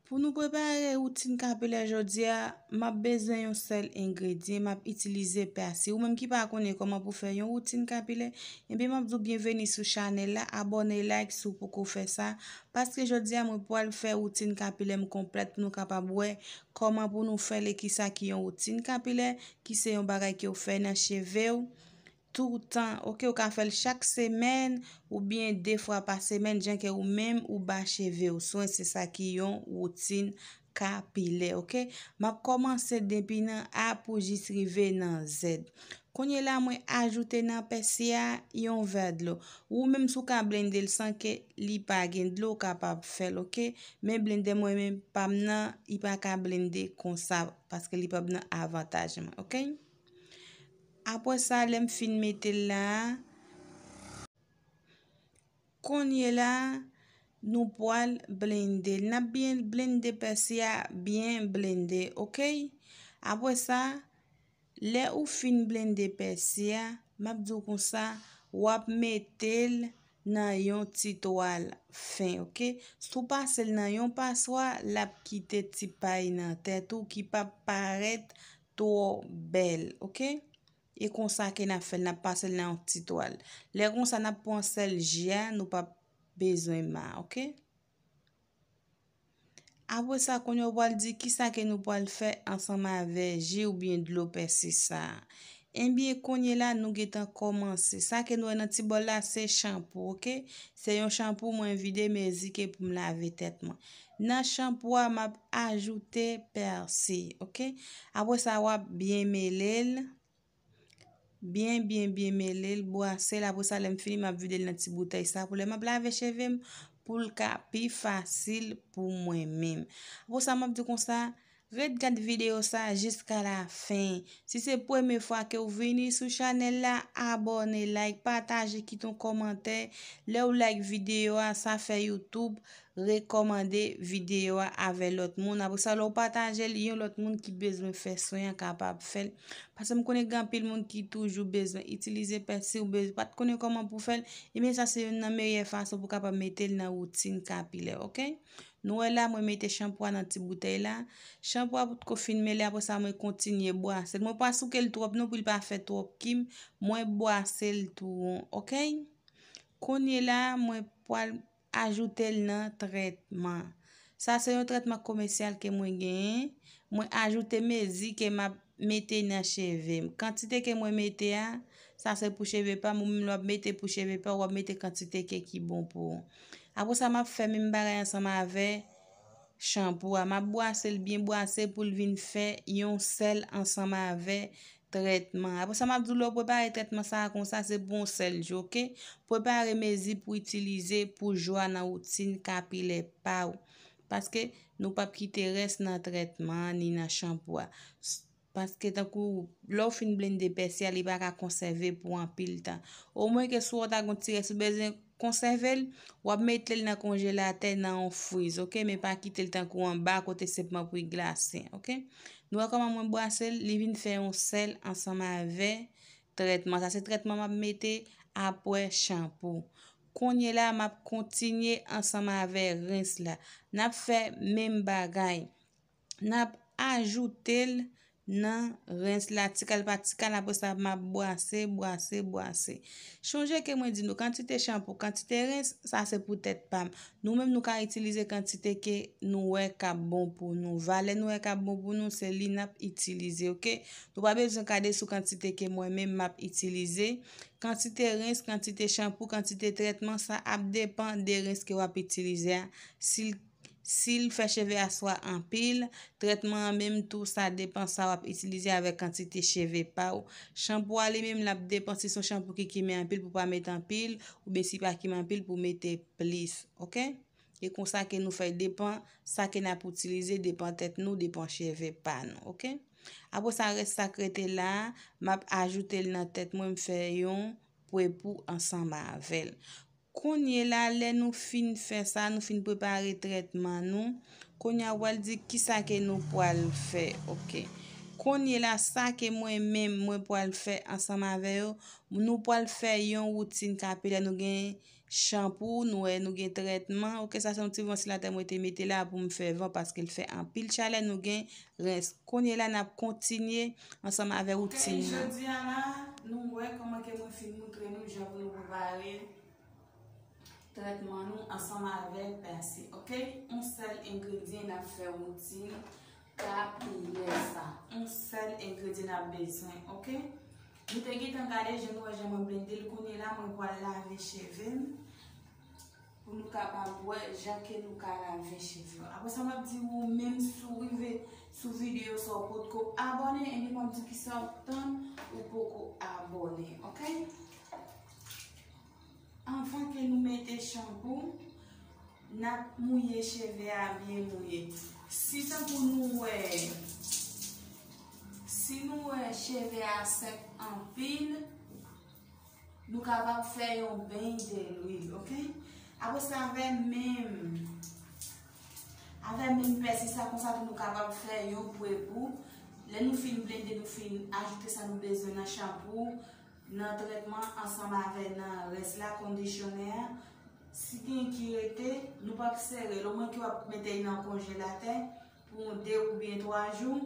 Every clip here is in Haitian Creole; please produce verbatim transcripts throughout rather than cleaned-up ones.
Pou nou prepare woutin kapilè jodi a, m ap bezwen yon sèl engredyan, m ap itilize pèsi. Ou menm ki pa konnen kòman pou fè yon woutin kapilè, ebyen m ap di w byenveni sou chanèl la, abòne, like si w poko fè sa, paske jodi a mwen pral fè woutin kapilè m konplèt pou nou kapab wè kòman pou nou fè l e kisa ki yon woutin kapilè, ki se yon bagay ke w fè nan cheve w. Toutan, oke, ou ka fè l chak semèn oubyen de fwa pa semèn, jan ke ou menm ou ba cheve w swen, se sa ki yon woutin kapilè, oke. M ap kòmanse depi nan A pou jis rive nan Z. Kounye la, mwen ajoute nan pèsi a yon vè dlo. Ou menm si w ka blende l san ke li pa gen dlo, ou kapab fè l, oke. Men blendè mwen menm pa m nan, li pa ka blende konsa, paske li p ap nan avantaj mwen, oke. Apre sa, lè m fin mete l la, kounye la, nou pral blende l. N ap byen blende pèsi a, byen blende, oke? Apre sa, lè ou fin blende pèsi a, m ap di w konsa, w ap mete l nan yon ti twal fen, oke? Si w pase l nan yon paswa, l ap kite ti pay nan tèt ou ki p ap parèt twò bèl, oke? E konsa ke n ap fè l, n ap pase l nan yon ti twal. Lè konsa, n ap pran sèl ji a, nou p ap bezwen ma, oke? Apre sa, kounye a w pral di kisa ke nou pral fè ansanm avè ji oubyen dlo pèsi sa a. Ebyen, kounye la, nou gentan kòmanse. Sa ke nou wè nan ti bòl la, se chanpou, oke? Se yon chanpou mwen vide mezi ke pou m lave tèt mwen. Nan chanpou a, m ap ajoute pèsi, oke? Apre sa, w ap byen mele l. Byen, byen, byen mele l, bwase l. Apre sa, lè m fini, m ap vide l nan ti boutèy sa pou lè m ap lave cheve m, pou l ka pi fasil pou mwen menm. Apre sa, m ap di konsa, ret gad videyo sa jiska lafen. Si se premye fwa ke w vini sou chanèl la, abòne, like, pataje, kite yon kòmantè. Lè w like videyo a, sa fè YouTube rekòmande videyo a avè lòt moun. Apre sa, lè w pataje l, yon lòt moun ki bezwen fè swen an kapab fè l. Paske m konnen gen anpil moun ki toujou bezwen itilize pèsi, ou bezwen, pa t konnen kòman pou fè l. Ebyen, sa se youn nan meyè fason pou kapab mete l nan woutin kapilè, oke? Nou wè la, mwen mete chanpou a nan ti boutèy la. Chanpou a potko fin mele, apre sa, mwen kontinye bwase l. Mwen pa souke l twòp non, pou l pa fè twòp kim. Mwen bwase l tou won, oke? Kounye la, mwen pral ajoute l nan trètman. Sa se yon trètman komèsyal ke mwen genyen. Mwen ajoute mezi ke m ap mete nan cheve m. Kantite ke mwen mete a, sa se pou cheve pa m, ou menm lè w ap mete pou cheve pa w, w ap mete kantite ke ki bon pou ou. Apre sa, m ap fè menm bagay ansanm avè chanpou a. M ap bwase l byen bwase pou l vin fè yon sèl ansanm avè trètman. Apre sa, m ap di w lè w prepare trètman sa a konsa, se pou yon sèl jou, oke? Prepare mezi pou itilize pou jou a nan woutin kapilè pa w. Paske nou p ap kite rès nan trètman an ni nan chanpou a. S-, paske tankou lè w fin blende pèsi a, li pa ka konsève pou anpil tan. Omwen ke si w ta gon ti rès ou bezwen konsève l, w ap mete l nan konjelatè, nan yon friz, oke? Men pa kite l tankou anba kote senpman pou l glase, oke? Nou wè kòman mwen bwase l, li vin fè yon sèl ansanm avè trètman. Sa se trètman m ap mete apre chanpou. Kounye la, m ap kontinye ansanm avè rens la. N ap fè menm bagay. N ap ajoute l nan rens la, tikal pa tikal, apre sa, m ap bwase, bwase, bwase. Chonje ke mwen di nou, kantite chanpou, kantite rens, sa se pou tèt pa m. Nou menm, nou ka itilize kantite ke nou wè k ap bon pou nou. Valè nou wè k ap bon pou nou, se li n ap itilize, oke? Nou pa bezwen gade sou kantite ke mwen menm m ap itilize. Kantite rens, kantite chanpou, kantite trètman, sa ap depann de rens ke w ap itilize a. Si l, si l fè cheve a swa anpil, trètman an menm tou, sa depann sa w ap itilize avèk kantite cheve pa w. Chanpou a li menm, l ap depann si se yon chanpou ki kimen anpil pou pa mete anpil, oubyen si pa kimen anpil pou mete plis, oke? E konsa ke nou fè depann sa ke n ap itilize, depann tèt nou, depann cheve pa nou, oke? Apre sa, rès sa k rete la a, m ap ajoute l nan tèt mwen, m fè yon pwepou ansanm avè l. Kounye la, lè nou fin fè sa, nou fin prepare trètman nou, kounye a, w pral di kisa ke nou pral fè, oke? Kounye la, sa ke mwen menm, mwen pral fè ansanm avè yo, nou pral fè yon woutin kapilè, nou gen Chanpou, nou wè nou gen trètman. Oke, sa se yon ti vantilatè mwen te mete la pou m fè van paske l fè anpil chalè. Nou gen rens. Kounye la, n ap kontinye ansanm avè woutin nan. Jodi a la, nou wè kòman ke mwen fin moutre nou jan pou nou prepare trètman nou ansanm avè pèsi, oke? Yon sèl engredyan n ap fè woutin kapilè sa. Yon sèl engredyan n ap bezwen, oke? Nou te gentan gade jan nou wè jan mwen blende l, kounye la mwen pral lave cheve m pou nou kapab wè jan ke nou ka lave cheve w. Apre sa, m ap di ou menm si w rive sou videyo sa w potko abòne, ebyen m ap di kisa w tann ou poko abòne, oke? Anvan ke nou mete chanpou, n ap mouye cheve a byen mouye. Si tankou nou wè, si nou wè cheve a sèk anpil, nou kapab fè yon beny de lwil, oke? Apre sa, avè menm, avè menm pèsi sa, konsa tou nou kapab fè yon pwe pou lè nou fin blende, nou fin ajoute sa nou bezwen nan chanpou, nan trètman ansanm avè nan rès la, kondisyonè a. Si gen ki rete, nou p ap sere l, omwen ke w ap mete l nan konjelatè pou de oubyen twa jou.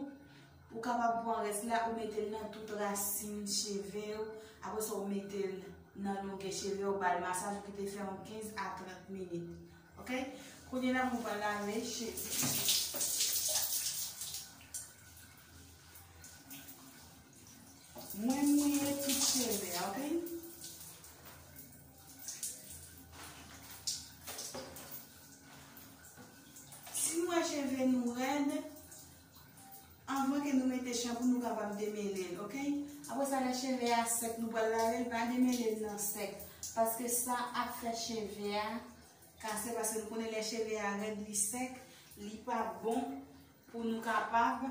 Ou kapab pran rès la, ou mete l nan tout rasin cheve w, apre sa ou mete l nan longè cheve w, ba l masaj, ou kite fè yon kenz a trant minit. Oke? Kounye la, mwen pral lave cheve. Mwen mouye tout cheve a, oke? Si nou wè cheve nou rèd, anvan ke nou mete chanpou, nou kapab demele l, oke? Apre sa, lè cheve a sèk, nou pral lave l, pa demele l nan sèk, paske sa ap fè cheve a kase, paske nou konnen lè cheve a rèd, li sèk, li pa bon pou nou kapab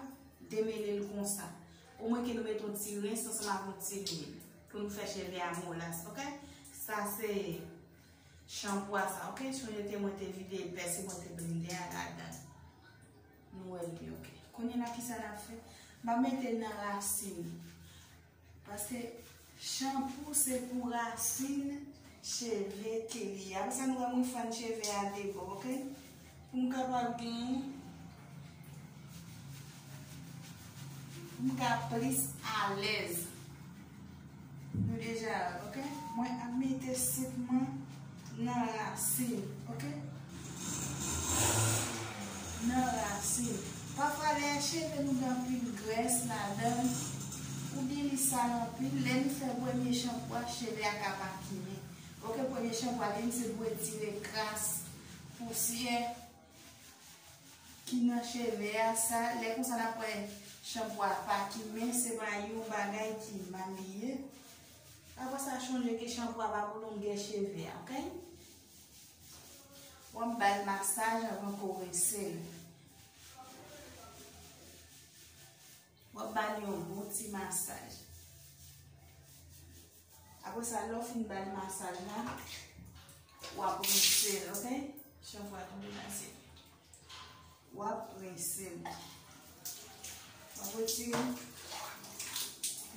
demele l konsa. Omwen ke nou mete yon ti rens ansanm ak yon ti lwil pou nou fè cheve a molas, oke? Sa se chanpou a sa, oke? Sonje ke mwen te vide pèsi mwen te blende a ladan. Nou wè l byen, oke? Kounye la, kisa n ap fè? M ap mete l nan rasin. Paske chanpou se pou rasin cheve ke li ye. Apre sa, nou wè mwen fann cheve a de bò, oke? Pou m kapab gen, pou m ka plis alèz. Nou deja wè, oke? Mwen ap mete senpman nan rasin, oke? Nan rasin. Pafwa, lè cheve nou gen anpil grès ladan l, oubyen li sal anpil, lè nou fè premye chanpou a, cheve a ka pakimen. Oke, premye chanpou a, li menm se pou retire kras, pousyè ki nan cheve a. Sa, lè konsa n ap wè chanpou a pakimen, se pa yon bagay ki mal li ye. Apre sa, sonje ke chanpou a pa pou longè cheve a, oke? W ap ba l masaj anvan ke w rense l. W ap ba l yon bon ti masaj. Apre sa, lè w fin ba l masaj la, w ap rense l, oke? Chanpou a tonbe nan zye. W ap rense l. W ap retire.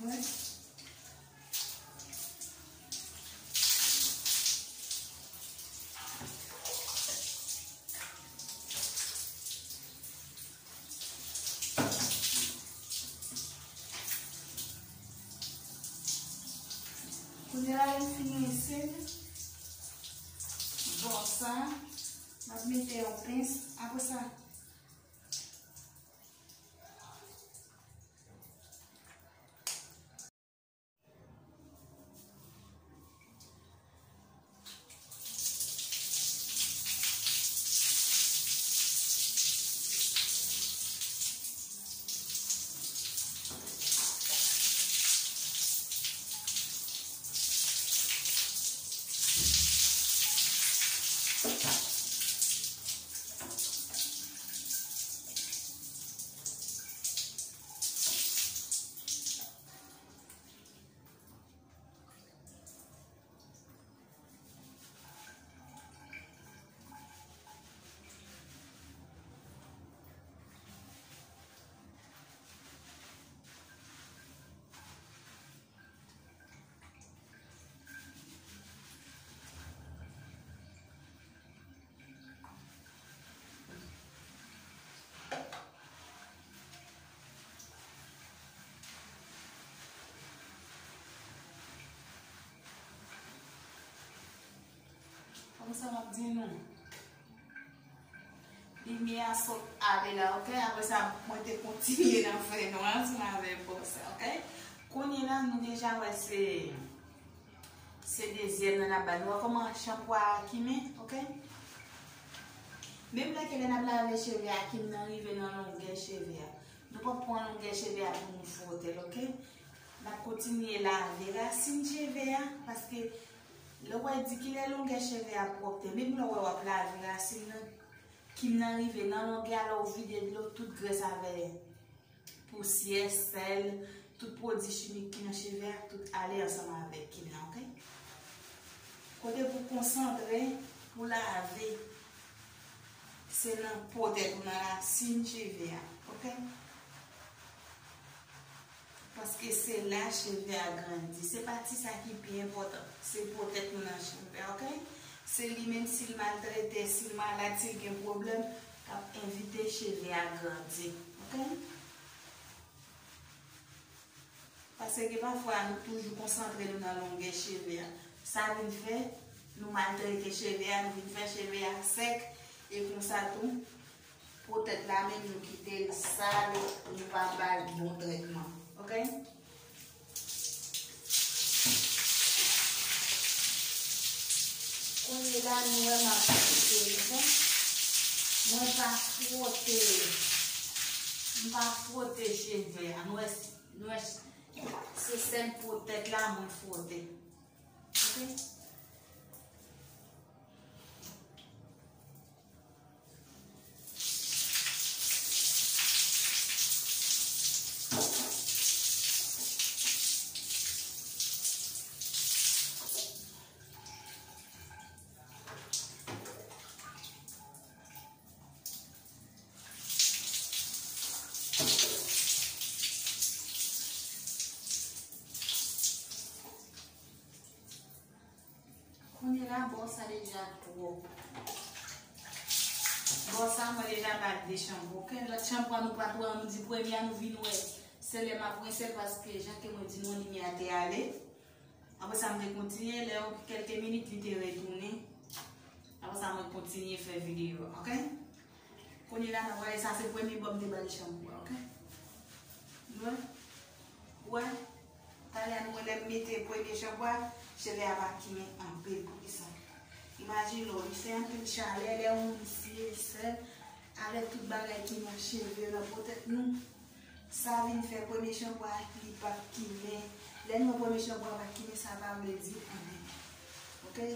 Wè. Kounye a la, lè m fin rense l, bò sa, m ap mete yon pens. Apre sa, Sa m ap di nou. Limyè a sot ale la, oke? Apre sa, mwen te kontinye nan fè nwa ansanm avèk bò sa, oke? Kounye la, nou deja wè se, se dezyèm nan n ap ba. Nou wè kòman chanpou a kimen, oke? Menm lè ke lè n ap lave cheve a, kim nan rive nan longè cheve a. Nou p ap pran longè cheve a pou nou fwote l, oke? N ap kontinye lave rasin cheve a, paske lè w wè di ki lè longè cheve a pwòpte, menm lè w wè w ap lave rasin nan, kim nan rive nan longè a, lè w vide dlo, tout grès avè pousyè, sèl, tout pwodui chimik ki nan cheve a, tout ale ansanm avèk kim nan, oke? Kote pou konsantre, pou lave, se nan po tèt ou, nan rasin cheve a, oke? Paske se la cheve a grandi. Se pati sa ki pi enpòtan. Se po tèt nou nan cheve a, oke? Se li menm, si l maltrete, si l malad, si l gen pwoblèm, k ap evite cheve a grandi, oke? Paske pafwa nou toujou konsantre nou nan longè cheve a. Sa vin fè nou maltrete cheve a, nou vin fè cheve a sèk, e konsa tou, po tèt la menm nou kite l sal, nou pa ba l bon trètman. Oke? Kounye la, nou wè m ap fwote, oke? Mwen pa fwote, m pa fwote cheve a. Nou wè, nou wè, se sèl po tèt la mwen fwote. Oke? Kounye la, bò sa deja pwòp. Bò sa, mwen deja ba l de chanpou. Oke, lòt chanpou a nou pa t wè, nou di premye a nou vin wè. Se lè m ap rense l, paske jan ke mwen di nou, limyè a te ale. Apre sa, m te kontinye, lè yon kèlke minit, li te retounen. Apre sa, mwen kontinye fè videyo, oke? Kounye la, n ap gade sa, se premye bò m te ba l chanpou a, oke? Nou wè? Ou wè? Talè a, nou wè lè m mete premye chanpou a, cheve a pa kimen anpil. Poukisa? Imajine w, li fè anpil chalè, lè yon moun siye sèl, avèk tout bagay ki nan cheve, nan po tèt nou. Sa vin fè premye chanpou a, li pa kimen. Lè nou wè premye chanpou a pa kimen, sa pa vle di anyen. Oke?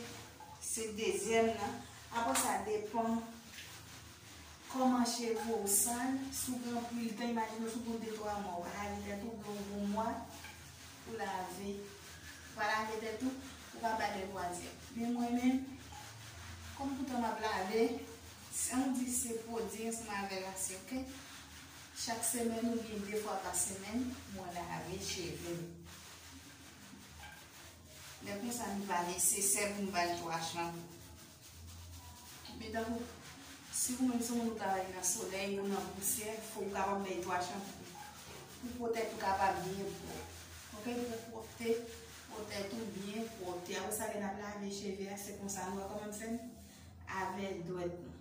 Se dezyèm nan. Apre sa, depann kòman cheve w sal. Si w gen anpil tan, imajine w si w gen de twa mwa, w pa lave tèt ou, gen yon bon mwa, ou lave. Ou pa lave tèt ou, ou ka ba de twazyèm. Men mwen menm, kòm poutan m ap lave, se, on di se pwodui ansanm avè l ase, oke? Chak semèn oubyen de fwa pa semèn, mwen lave cheve m. Lè konsa, li pa nesesè pou m ba l twa chanpou. Men tankou, si ou menm se moun ou travay nan solèy ou nan pousyè, fò ou kapab bay twa chanpou pou po tèt ou kapab byen pwòp. Oke, pou pwòpte, po tèt ou byen pwòpte. Apre sa, lè n ap lave cheve a, se konsa nou wè kòman m fè l. Avè dwèt nou.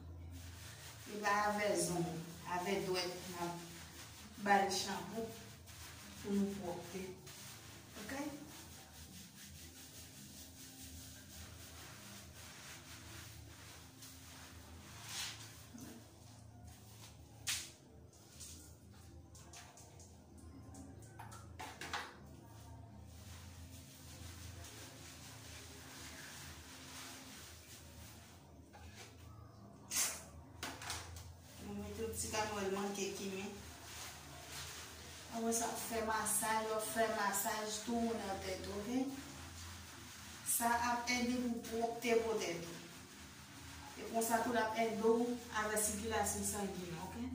E pa avè zong, avè dwèt n ap ba l chanpou pou nou pwòpte. Oke? Mwen mete yon ti kanwèl manke kimen. Apre sa, w ap fè masaj, w ap fè masaj tou nan tèt ou, oke? Sa ap ede pou pwòpte po tèt ou. E konsa tou l ap ede w avè sikilasyon sangin an, oke?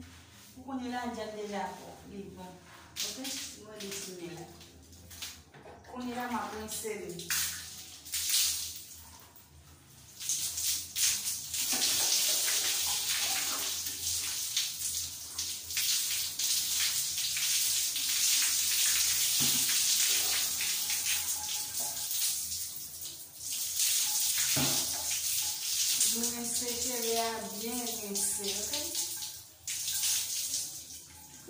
Ou konnen ladjad deja pwòp, li bon, oke? Mwen li fini la. Kounye la, m ap rense li. Rinse, ok?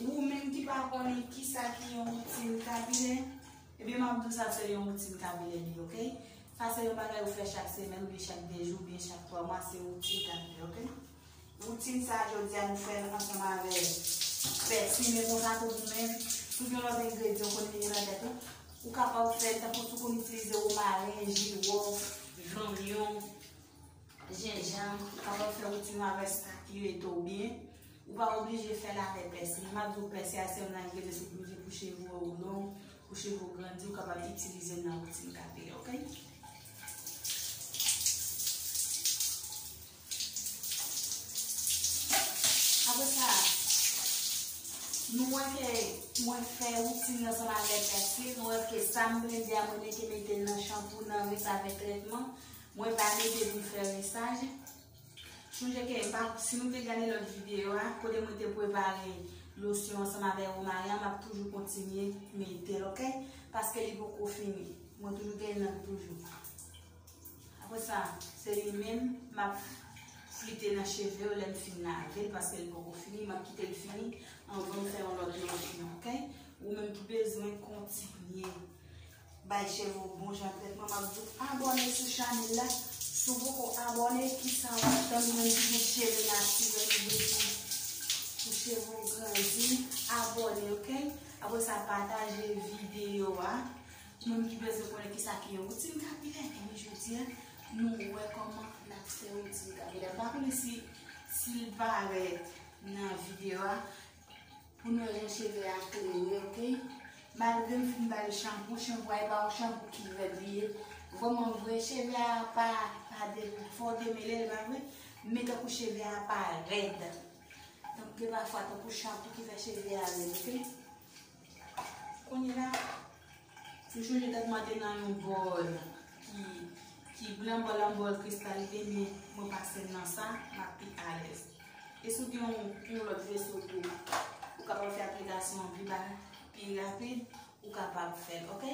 Ou menm ki pa konnen kisa ki yon woutin kapilè, ebyen, m ap di w sa se yon woutin kapilè li, ok? Sa se yon bagay ou fè chak semèn, oubyen chak de jou, oubyen chak twa mwa, se woutin kapilè, ok? Woutin sa a, jodi a, nou fè l ansanm avèk pèsi, men konsa tou ou menm, tout yon lòt engredyan ou konnen gen nan tèt ou, ou kapab fè l tankou si w konn itilize womaren, jiwòf, zonyon, jenjanm, ou kapab fè woutin nan avèk sa ki rete w byen. Ou pa oblije fè l avèk pèsi. M ap di w pèsi a se youn nan engredyan si w bezwen pou cheve w long, pou cheve w grandi, ou kapab itilize l nan woutin kapilè, ok? Apre sa, nou wè ke mwen fè woutin nan ansanm avèk pèsi, nou wè ke sa m blende a, mwen mete mete l nan chanpou, nan rens avèk trètman. Mwen pa mete pou m fè rensaj. Sonje ke m pa, si nou te gade lòt videyo a, kote mwen te prepare losyon ansanm avèk womaren an, m ap toujou kontinye mete l, ok? Paske li poko fini. Mwen toujou gen nan toujou. Apre sa, se li menm, m ap flite nan cheve yo lè m fin lave l, paske li poko fini, m ap kite l fini anvan m fè yon lòt losyon, ok? Ou menm ki bezwen kontinye bay cheve w bon jan trètman, m ap di w abòne sou chanèl la. Si w poko abòne, kisa w ap tann? Ou menm ki gen cheve natirèl, ou bezwen pou cheve w grandi, abòne, ok? Apre sa, pataje videyo a. Ou menm ki bezwen konnen kisa ki yon woutin kapilè, ebyen jodi a, nou wè kòman n ap fè woutin kapilè. M pa konnen si, si l parèt nan videyo a, pou nou wè jan cheve a klere, ok? Malgre m fin ba l chanpou, chanpou a e pa yon chanpou ki rèd li ye. Vrèman vre, cheve a pa, pa de, fò w demele l, pa vre? Men tankou cheve a pa rèd. Donk, gen pafwa tankou chanpou ki fè cheve a rèd, ok? Kounye la, m chonje tèt mwen te nan yon bòl ki, ki blan, bòl an bòl kristalike, men mwen pase l nan sa, m ap pi alèz. E si w gen yon, yon lòt veso tou, ou kapab fè aplikasyon an pi ba, pi rapid, ou kapab fè l, ok?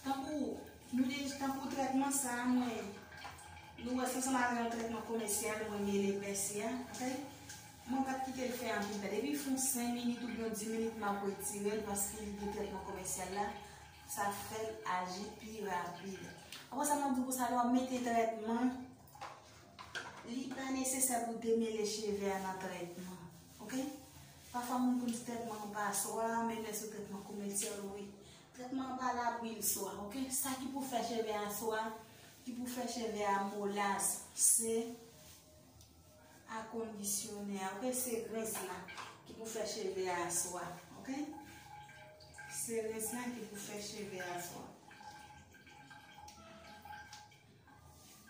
Tankou, nou de, tankou trètman sa a, mwen, nou wè se ansanm avè yon trètman komèsyal, mwen mele pèsi a, ok? Mwen pa t kite l fè anpil tan. Depi l fè yon senk minit oubyen yon dis minit, m ap retire l paske li gen trètman komèsyal la, sa fè l aji pi rapid. Apre sa, m ap di w konsa, lè w ap mete trètman, li pa nesesè pou w demele cheve a nan trètman, ok? Pafwa moun konn di trètman an pa swa, menm lè se trètman komèsyal, wi. Trètman an pa la pou l swa, ok? Sa ki pou fè cheve a swa, ki pou fè cheve a molas, se akondisyonè a, ok? Se rens la ki pou fè cheve a swa, ok? Se rens la ki pou fè cheve a swa.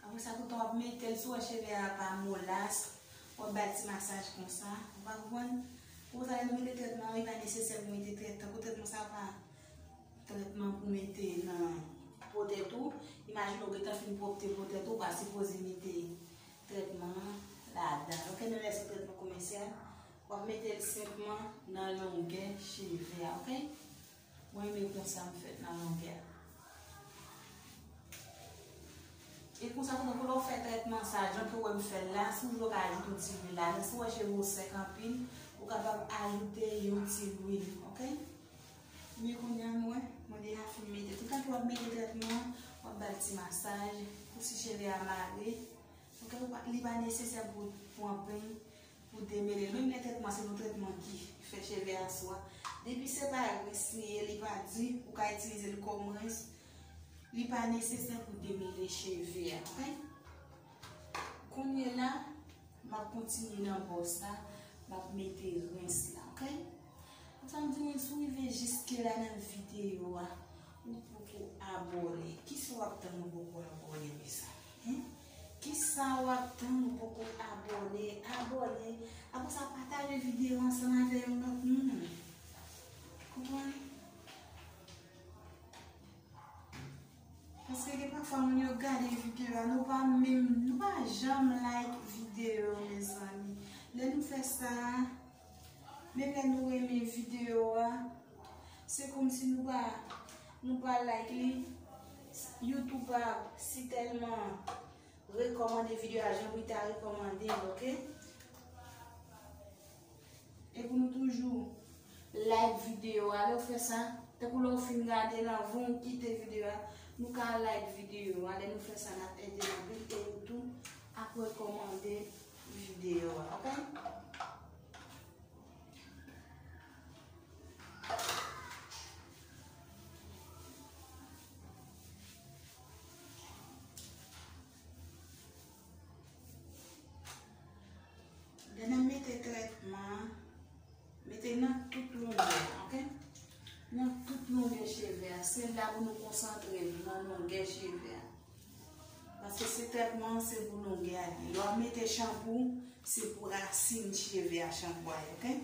Apre sa, toutan w ap mete l, si w wè cheve a pa molas, w ap ba l ti masaj konsa, ou pa konprann? Konsa, lè nou mete trètman an, li pa nesesè pou mete trèt-, tankou trètman sa pa trètman pou mete nan po tèt ou. Imajine w gentan fin pwòpte po tèt ou, ou pa sipoze mete trètman an ladan l, ok? Menm lè se trètman komèsyal, w ap mete l senpman nan longè cheve a, ok? Mwen, men konsa m fèt nan longè. E konsa, pandan ke w fè trètman sa, jan ke w wè m fè l la, si w vle w ka ajoute yon ti lwil ladan, si w wè cheve w sèk anpil, ou kapab ajoute yon ti lwil, ok? Men kounye a, nou wè, mwen deja fin mete. Toutan ke w ap mete trètman an, w ap ba l ti masaj, pou si cheve a mare, ok, ou pa, li pa nesesè pou, pou w pran peny, pou demele l. Menm lè trètman, se yon trètman ki fè cheve a swa. Depi se pa rens li ye, li pa di, ou ka itilize l kòm rens. Li pa nesesè pou demele cheve a, ok? Kounye la, m ap kontinye nan bò sa, m ap mete rens la, ok? Sa m di nou, si w rive jiske la nan videyo a, ou poko abòne. Kisa w ap tann ou poko abòne, mezanmi? Hen? Kisa w ap tann ou poko abòne? Abòne. Apre sa, pataje videyo ansanm avè yon lòt moun. Konprann? Paske gen pafwa moun yo gade videyo a, nou pa menm, nou pa janm like videyo, mezanmi. Lè nou fè sa, menm lè nou renmen videyo a, se kòmsi nou pa, nou pa like li. YouTube ap si tèlman Rekòmande videyo a jan Brita rekòmande l, oke? E pou nou toujou like videyo a, lè w fè sa, tankou lè w fin gade l anvan w kite videyo a, nou ka like videyo a. Lè nou fè sa, n ap ede n anpil e nou tou ap rekòmande videyo a, oke? Lè n ap mete trètman an, mete l nan tout longè, oke? Nan tout longè cheve a. Se la pou nou konsantre nou, nan longè cheve a. Paske se trètman an, se pou longè a li ye. Lè w ap mete chanpou, se pou rasin cheve a chanpou a ye, oke?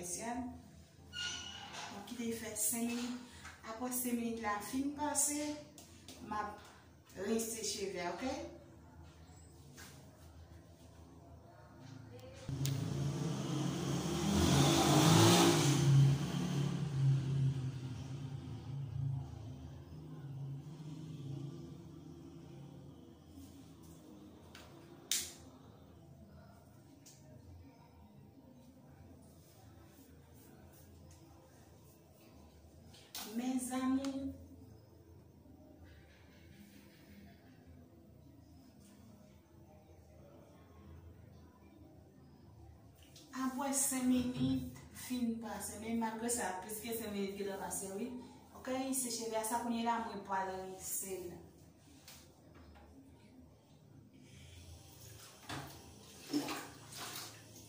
Espesyal. M ap kite l fè senk minit. Apre senk minit la fin pase, m ap rense cheve a, oke? Mes amours, apre senk minit fin pase, men malgre sa, plis ke senk minit gentan pase, wi. Oke, se cheve a sa kounye la, mwen pral rense l.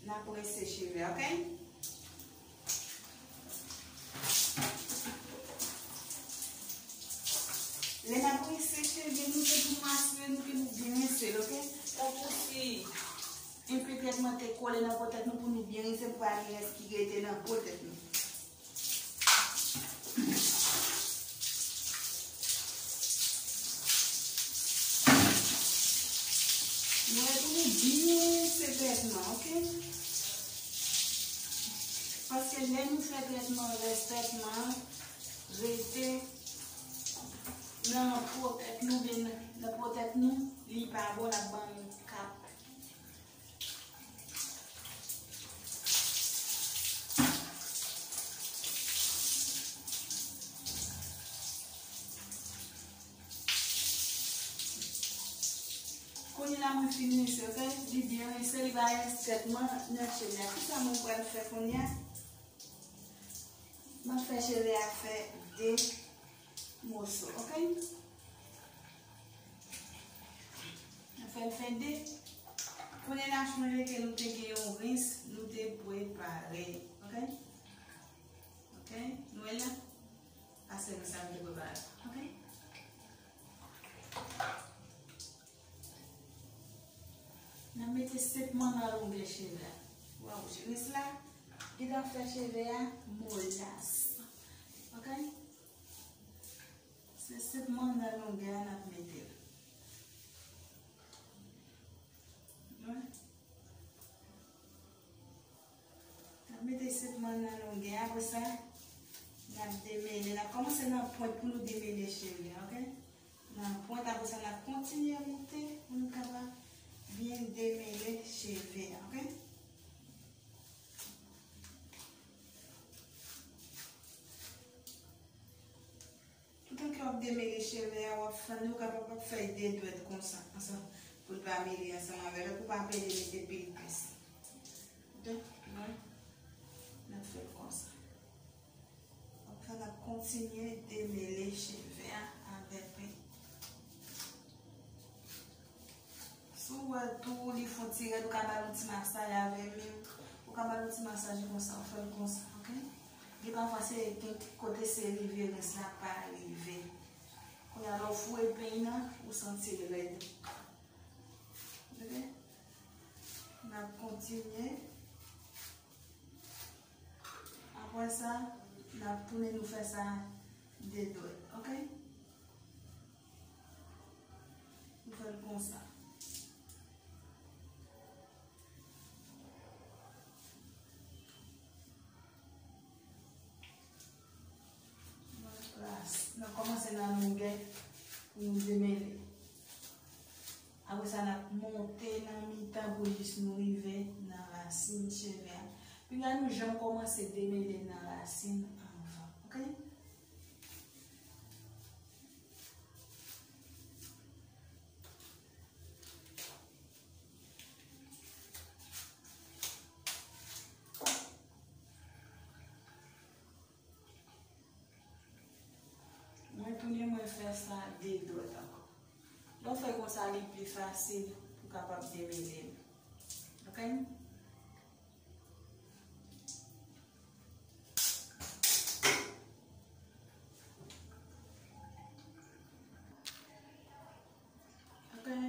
N ap rense cheve, oke? Lè n ap rense cheve nou, se pou nou asire nou ke nou byen rense l, oke? Tankou si enpe trètman te kole nan po tèt nou, pou nou byen rense, pou pa gen rès ki rete nan po tèt nou. Mwen pou nou byen se trètman, oke? Paske lè nou fè trètman, rès trètman an rete nan po tèt nou, oubyen nan po tèt nou, li pa bon, l ap ban nou kap. Kounye la mwen fin rense, oke? Li byen rense, li pa rès trètman nan cheve a. Kisa mwen pral fè kounye a? M ap fè cheve a fè de moso, oke? M ap fè l fè de. Kounye la, sonje ke nou te gen yon rens, nou te prepare, oke? Oke? Nou wè la? Sa se rens la nou te prepare, oke? N ap mete senpman nan longè cheve a. Waw, rens la gentan fè cheve a molas. Oke? Se senpman nan longè a n ap mete l. Wè. N ap mete senpman nan longè, apre sa, n ap demele. N ap kòmanse nan pwent pou nou demele cheve, oke? Nan pwent, apre sa, n ap kontinye moute pou nou kapab byen demele cheve, oke? Toutan ke w ap demele cheve a, w ap fann li, ou kapab ap fè de dwèt konsa, ansanm, pou l pa mele ansanm avè l, pou pa pede mete pil pens. Donk, mwen, n ap fè l konsa. Ap fè n ap kontinye demele cheve a avè peny. Si w wè tou li fè yon ti rèd, ou ka ba l yon ti masaj avè men w. Ou ka ba l yon ti masaj konsa, ou fè l konsa, oke? Gen pafwa se gen kote se rive, rens la pa rive. Kounye a, lè w foure peny nan, ou santi l rèd. Oke? N ap kontinye. Apre sa, n ap tounen nou fè sa de dwèt, oke? Nou fè l konsa. Nou demele. Apre sa, n ap monte nan mitan pou jis nou rive nan rasin cheve a. Piga nou janm kòmanse demele nan rasin anvan. Oke? Mwen tounen, mwen fè sa de dwèt ankò. Lè w fè konsa, li pi fasil pou w kapab demele l. Oke? Oke.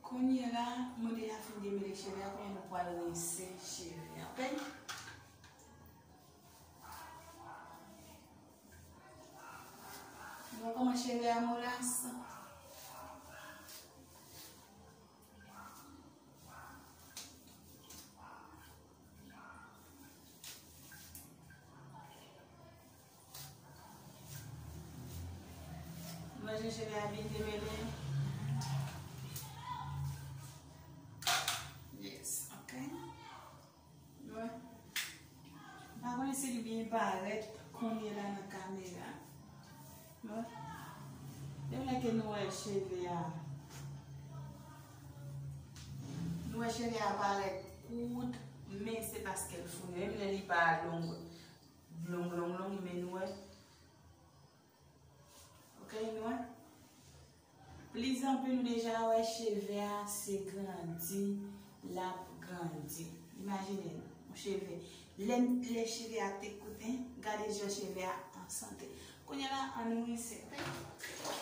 Kounye la, mwen deja fin demele cheve a, kounye a nou pral rense cheve a, oke? Nou wè kòman cheve a molas? Nou wè jan cheve a byen demele? Yes, oke. Nou wè. M pa konnen si li byen parèt kounye la nan kamera. Nou wè. Depi lè ke nou wè cheve a, nou wè cheve a parèt kout, men se paske l fou. Menm lè li pa long, long, long, long, men nou wè. Oke, nou wè. Plizanpli nou deja wè cheve a se grandi l ap grandi. Imajine nou, yon cheve. Lè, lè cheve a te kout, en, gade jan cheve a an sante. Kounye a la, ann rinse, oke?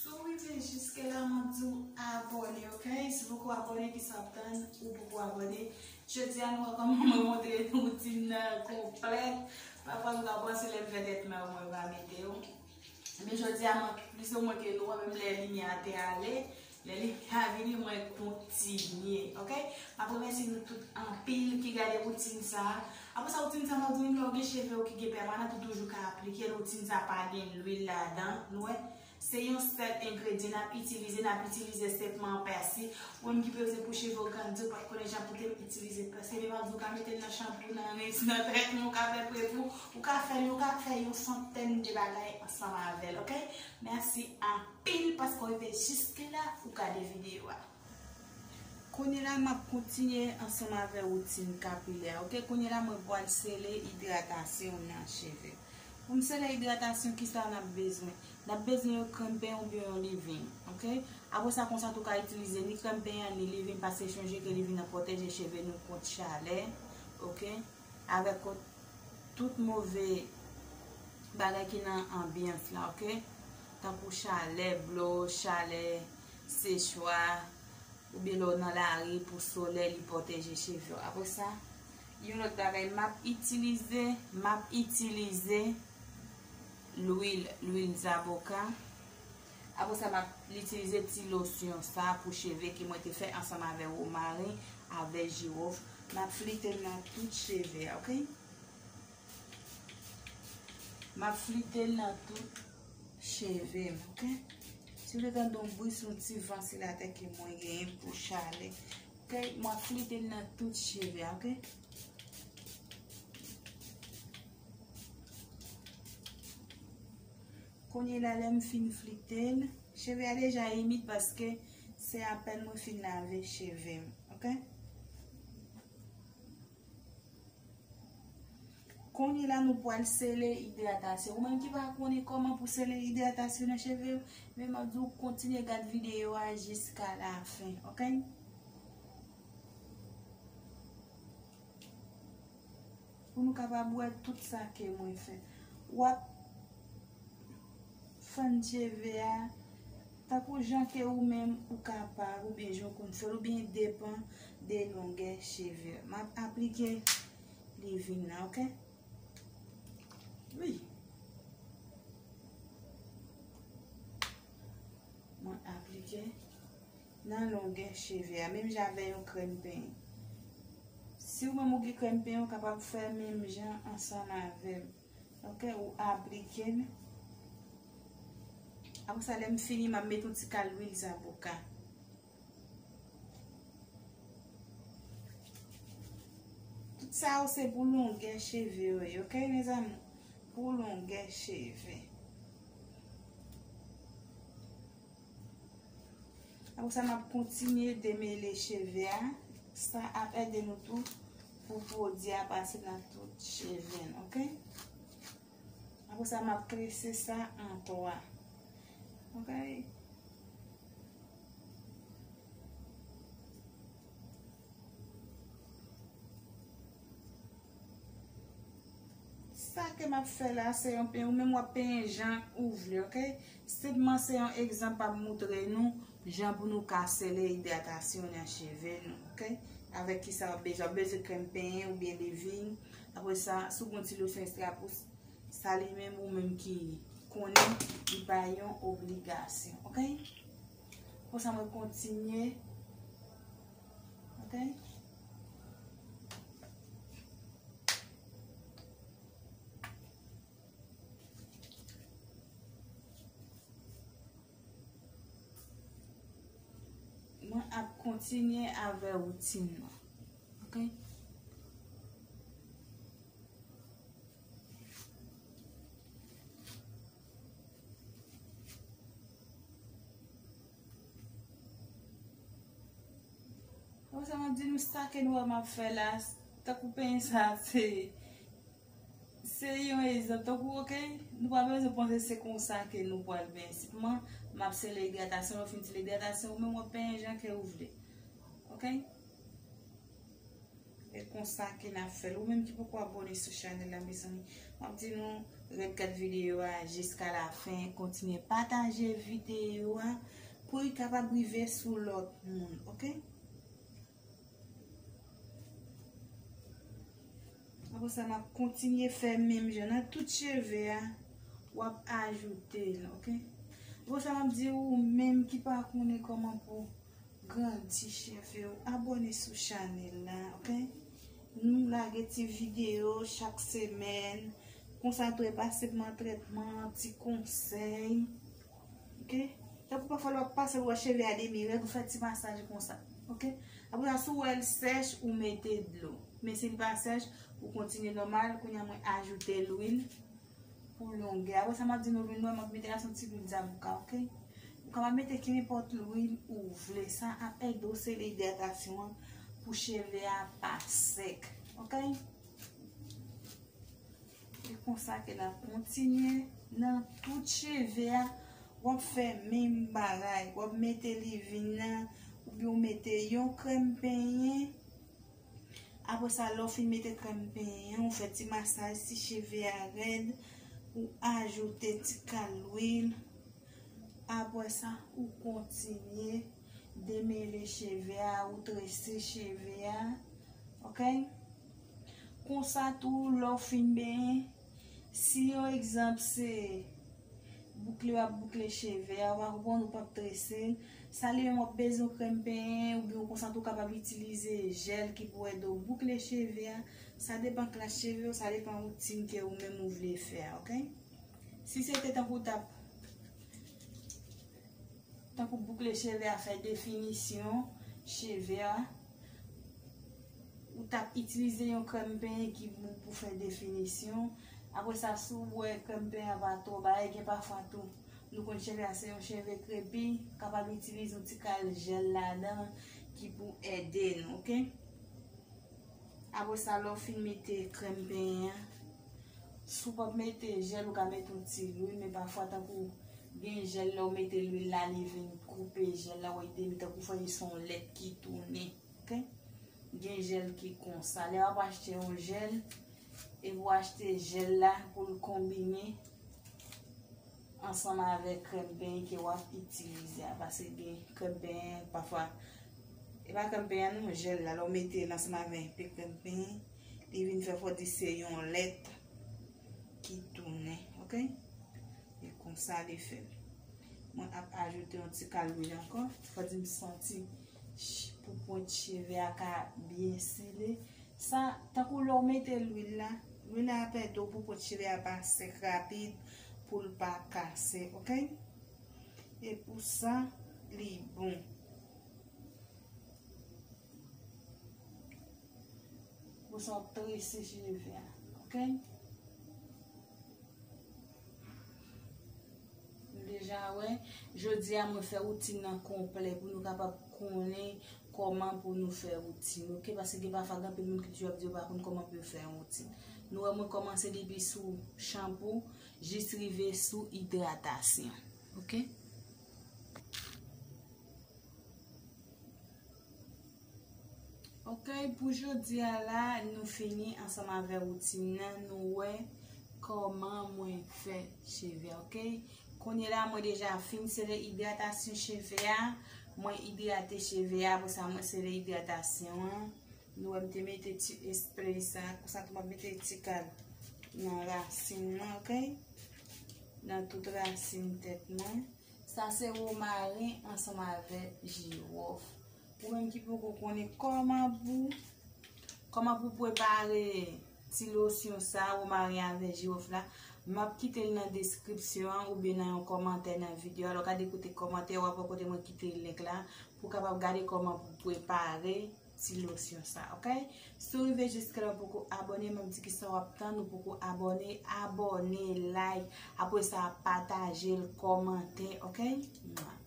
Si w rive jiske la, m ap di w abòne, oke? Si w poko abòne, kisa w ap tann? Ou poko abòne. Jodi a, nou wè kòman mwen montre nou woutin nan konplèt. Pafwa, nou ka panse lè m fè tèt mwen, mwen pa mete yo. Men jodi a, mwen, plis ou mwen ke nou wè, menm lè limyè a te ale, lè limyè a vini, mwen kontinye, oke? M ap remèsye nou tout anpil ki gade woutin sa a. Apre sa, woutin sa, m ap di w, menm lè w gen cheve w ki gen pèmanant, ou toujou ka aplike l. Woutin sa pa gen lwil ladan, nou wè. Se yon sèl engredyan n ap itilize, n ap itilize senpman pèsi. Ou menm ki bezwen pou cheve w grandi, ou pa t konnen jan pou te itilize pèsi, men m ap di w ka mete l nan chanpou, nan rins, nan trètman ou ka fè pou tèt ou, ou ka fè l, ou ka fè yon santèn de bagay ansanm avè l, oke? Mèsi anpil paske w rive jiske la pou gade videyo a. Kounye la, m ap kontinye ansanm avè woutin kapilè, oke? Kounye la, mwen pral sele idratasyon nan cheve. Pou m sele idratasyon, kisa n ap bezwen? N ap bezwen yon krèm penyen oubyen yon leave-in, oke? Apre sa, konsa tou ka itilize ni krèm penyen an, ni leave-in, paske chonje ke leave-in nan pwoteje cheve nou kont chalè, oke? Avèk kont tout move bagay ki nan anbyans la, oke? Tankou chalè blo, chalè sechwa, oubyen lè w nan lari pou solèy, li pwoteje cheve w. Apre sa, yon lòt bagay, m ap itilize, m ap itilize lwil, lwil zaboka. Apre sa, m ap itilize ti losyon sa pou cheve ke mwen te fè ansanm avè womaren, avè jiwòf. M ap flite l nan tout cheve a, oke? M ap flite l nan tout cheve m, oke? Si w te tande yon bri, se yon ti van silatè ke mwen genyen pou chalè. Oke? M ap flite l nan tout cheve a, oke? Kounye la, lè m fin flite l, cheve a deja imid paske Se apèn mwen fin lave cheve m, ok? Kounye la, nou pral sele idratasyon. Ou menm ki pa konnen kòman pou sele idratasyon nan cheve w, men m ap di w kontinye gad videyo a jiska lafen, ok? Pou nou kapab wè tout sa ke mwen fè. W ap fann cheve a tankou jan ke ou menm ou kapab, oubyen jan w konn fè l, oubyen depan de longè cheve. M ap aplike leave-in nan, ok? Wi. Mwen aplike nan longè cheve a, menm jan avè yon krèm penyen. Si ou menm ou gen krèm penyen, ou kapab fè menm jan ansanm avè m. Ok, ou aplike l. Apre sa, lè m fini, m ap met yon ti kal lwil zaboka. Tout sa yo se pou longè cheve yo ye, ok, mezanmi? Pou longè cheve. Apre sa, m ap kontinye demele cheve a. Sa ap ede nou tou pou pwodui a pase nan tout cheve n, ok? Apre sa, m ap trese sa an twa. Ok? Sa ke m ap fè la, se yon penyen, ou menm w ap penyen jan ou vle, ok? Senpman, se yon egzanp m ap moutre nou, jan pou nou ka sele idratasyon nan cheve nou, ok? Avèk kisa w ap bezwen, w ap bezwen krèm penyen oubyen leave-in. Apre sa, si w gen yon ti losyon ekstra pou sa li menm, ou menm ki konnen, li pa yon obligasyon, ok? Konsa mwen kontinye, ok? Mwen ap kontinye avè woutin nan, ok? Konsa m ap di nou sa ke nou wè m ap fè la, tankou penyen sa, se, se yon egzanp, tankou, ok, nou pa bezwen panse se konsa ke nou pral penyen. Senpman, m ap sele idratasyon, lè w fin sele idratasyon, ou menm w ap penyen jan ke ou vle, ok? E konsa ke n ap fè l. Ou menm ki poko abòne sou chanèl la, mezanmi, m ap di nou ret gad videyo a jiska lafen. Kontinye pataje videyo a pou l kapab rive sou lòt moun, ok? Apre sa, m ap kontinye fè menm jan nan tout cheve a, w ap ajoute l, ok? Apre sa, m ap di ou menm ki pa konnen kòman pou grandi cheve w, abòne sou chanèl la, ok? Nou lage ti videyo chak semèn. Konsa tou, e pa senpman tretman, ti konsèy. Ok? Tankou pafwa lè w ap pase, w wè cheve a demi règ, ou fè ti masaj konsa. Ok? Apre sa, si w wè l sèch, ou mete dlo. Men si l pa sèch, ou kontinye nòmal. Kounye a, mwen ajoute lwil pou longè. Apre sa, m ap di nou lwil mwen, m ap mete la se yon ti lwil zaboka, ok? Ou kapab mete kenenpòt lwil ou vle. Sa ap ede w sele idratasyon an pou cheve a pa sèk, ok? E konsa ke n ap kontinye nan tout cheve a. W ap fè menm bagay. W ap mete leave-in nan, oubyen w mete yon krèm penyen. Apre sa, lè w fin mete krèm penyen an, ou fè ti masaj si cheve a rèd, ou ajoute ti kal lwil. Apre sa, ou kontinye demele cheve a, ou trese cheve a. Ok? Konsa tou, lè w fin benyen, si yon egzanp se boukle w ap boukle cheve a, ou pa konprann, ou p ap trese l, sa li menm w ap bezwen krèm penyen, oubyen konsa tou w kapab itilize jèl ki pou ede w boukle cheve a. Sa depann klas cheve w, sa depann woutin ke ou menm ou vle fè a, ok? Si se te tankou w t ap, tankou boukle cheve a fè definisyon cheve a, ou t ap itilize yon krèm penyen ki bon pou fè definisyon. Apre sa, si w wè krèm penyen an pa twò bagay, gen pafwa tou, Nou konn cheve a se yon cheve krepi, kapab itilize yon ti kal jèl ladan ki pou ede nou, oke? Apre sa, lè w fin mete krèm penyen an, si w p ap mete jèl, ou ka mete yon ti lwil, men pafwa tankou gen jèl, lè w mete lwil la, li vin koupe jèl la, w ede li tankou fè li se yon lèt ki tounen, oke? Gen jèl ki konsa. Lè w ap achte yon jèl, epi w achte jèl la pou l konbine ansanm avèk krèm penyen ke w ap itilize a, paske gen krèm penyen, pafwa, e pa krèm penyen non, jèl la, lè w mete l ansanm avèk enpe krèm penyen, li vin fè fò di se yon lèt ki tounen, oke? E konsa li fè. Mwen ap ajoute yon ti kal lwil ankò, fò di m santi ch-, pou pwent cheve a ka byen sele. Sa, tankou lè w mete lwil la, lwil la ap ede w pou pwent cheve a pa sèk rapid, pou l pa kase, oke? E pou sa, li bon. Pou sa w ap trese cheve a, oke? Nou deja wè, jodi a mwen fè woutin nan konplè pou nou kapab konnen kòman pou nou fè woutin, oke? Paske gen pafwa gen anpil moun ki toujou ap di yo pa konn kòman pou yo fè yon woutin. Nou wè mwen kòmanse depi sou chanpou jis rive sou idratasyon, oke? Ok, pou jodi a la, nou fini ansanm avè woutin nan, nou wè kòman mwen fè cheve a, ok? Kounye la, mwen deja fin sere idratasyon cheve a, mwen idrate cheve a, apre sa mwen sere idratasyon an. Nou wè m te mete ti espre sa, konsa tou m ap mete ti kal nan rasin nan, ok? Nan tout rasin tèt mwen. Sa se womaren ansanm avè jiwòf. Ou menm ki poko konnen kòman pou, kòman pou prepare ti losyon sa, womaren avè jiwòf la, m ap kite l nan deskripsyon an oubyen nan yon kòmantè nan videyo a. Lè w gade kote kòmantè, w ap wè kote mwen kite link la pou w kapab gade kòman pou prepare ti losyon sa, ok? Si w rive jiska la, w poko abòne, m ap di kisa w ap tann, ou poko abòne, abòne, like, apre sa pataje l, kòmante, ok? Mwa.